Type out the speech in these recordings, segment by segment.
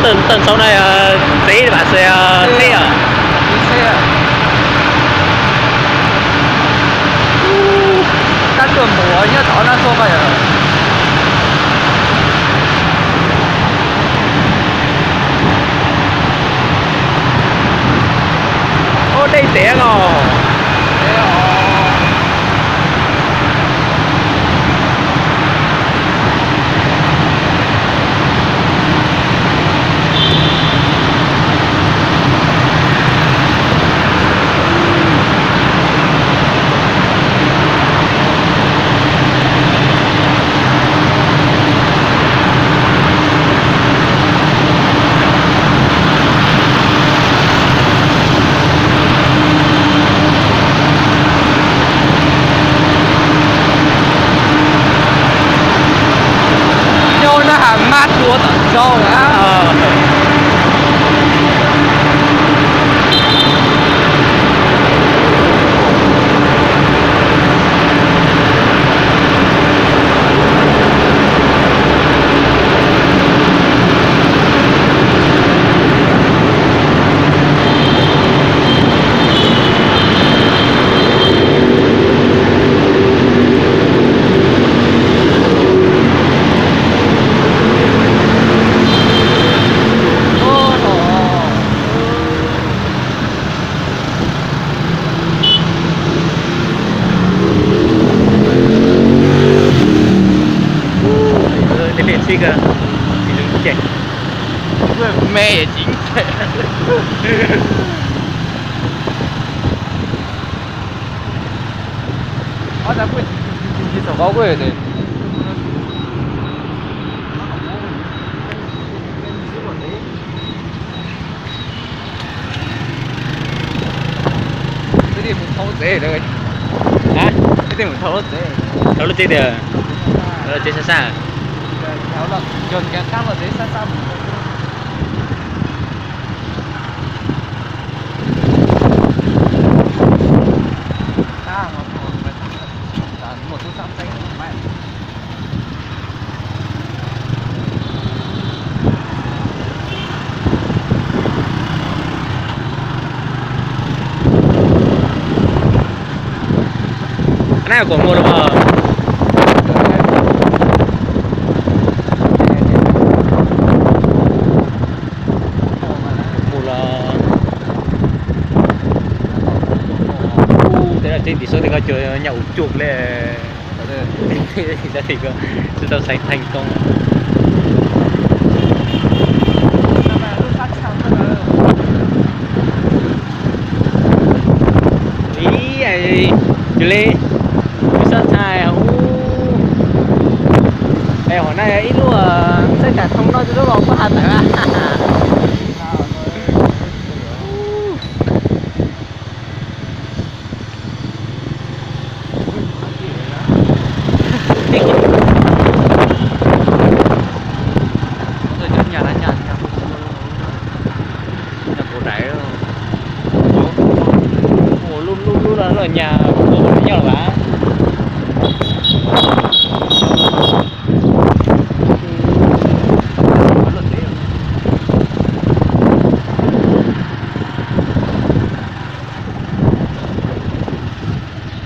Tawm ntxhov no txiv mas xwb, txheb os. Tab tuaj mus nyob tod no tuaj koj yom. Ua dej tiag os. Nyob na has mab tuaj tom zog na. Tsis zoo ces, me tsis ces. Ob tag kuj tsis tsis tsis txog qau kuj yog tias Peb tej mus thauj lub tsev, a, peb tej mus thauj lub tsev, thauj lub tsev tiag, lub tsev sab sab. Yog ncav qab los tsev sab sab mus. Nab kuam mus los mas. Mus los. Ub, tej no tsev tim sab tej ko cua nyaj ua cuag li. Tsis tau xaiv theej koob. Ib, yog li, sab thaij ub. Es hom no yog ib lub txhais tes thoob no tsis lub los puab has tawm. Lub lub lub los nyag nyob los as.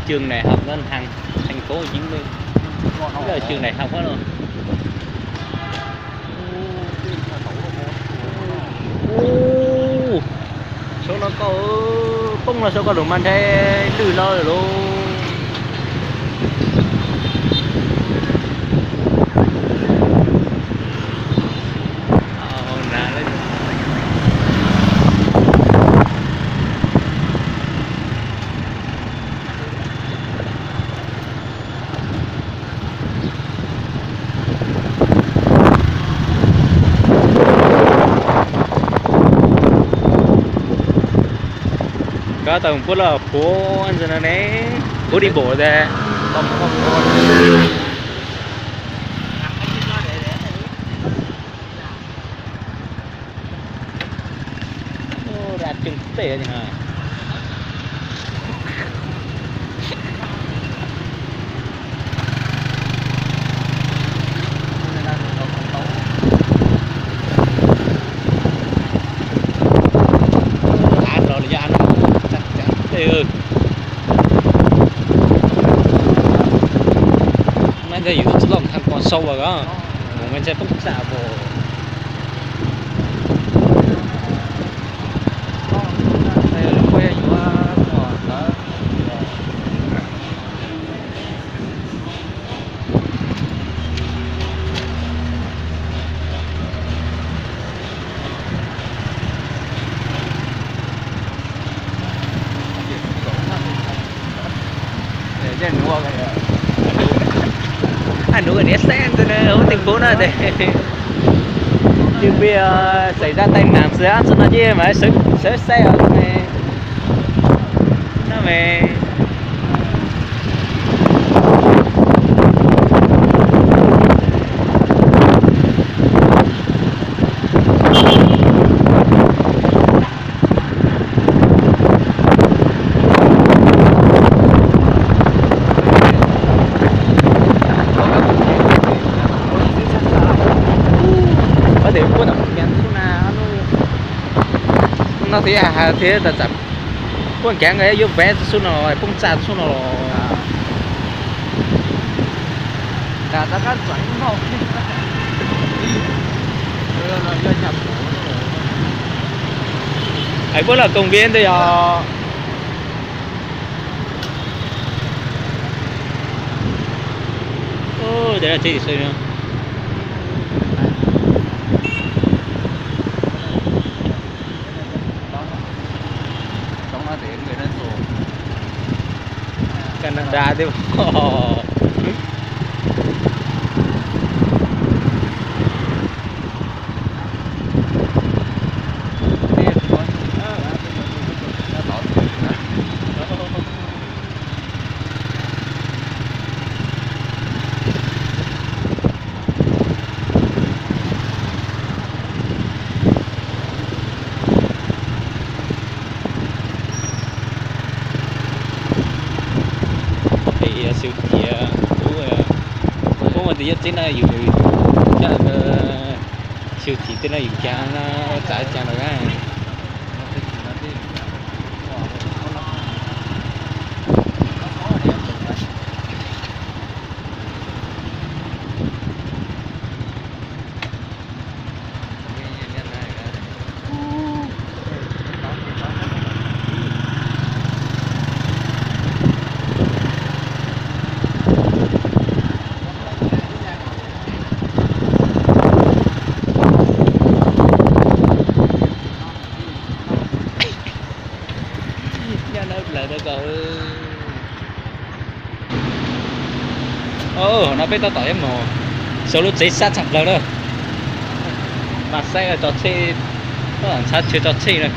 Trường đại học ngân hàng thành phố Hồ Chí Minh. Đó là trường đại học đó luôn. Ub, saum no koj, poob los saum koj lub mas nrhe lwj no lawm lauj. Koj tau puab los puab ntawm no ne, puab đi bộ de. Yus tsis loj thaj ko sau as, mus me ntshai poob tsam pom. Aj nuv niam saib ntawd na, hub teej pub na tes. Twb pib xais zaj taij nam xwb, txog no ces mas sawv xais os ne. No me. Ua tes puab tom kev xub na, no thiab has thiab tas tsam puab kev nkawd yuav vev xub no, poob tsam xub no los. Hais puab los koom viv ntawd yog. Tes tsev Canada thiab. Siu thim, kuv ua tus yaj txib no yus, siu thim tej no yus cas no, txav cas los. Nyob na plaws rau kom. No peb tab tom yuav mus sau lub tsev sab tshaj plaws na. Mas saib tso tshej, ntshav tshaj tso tshej na.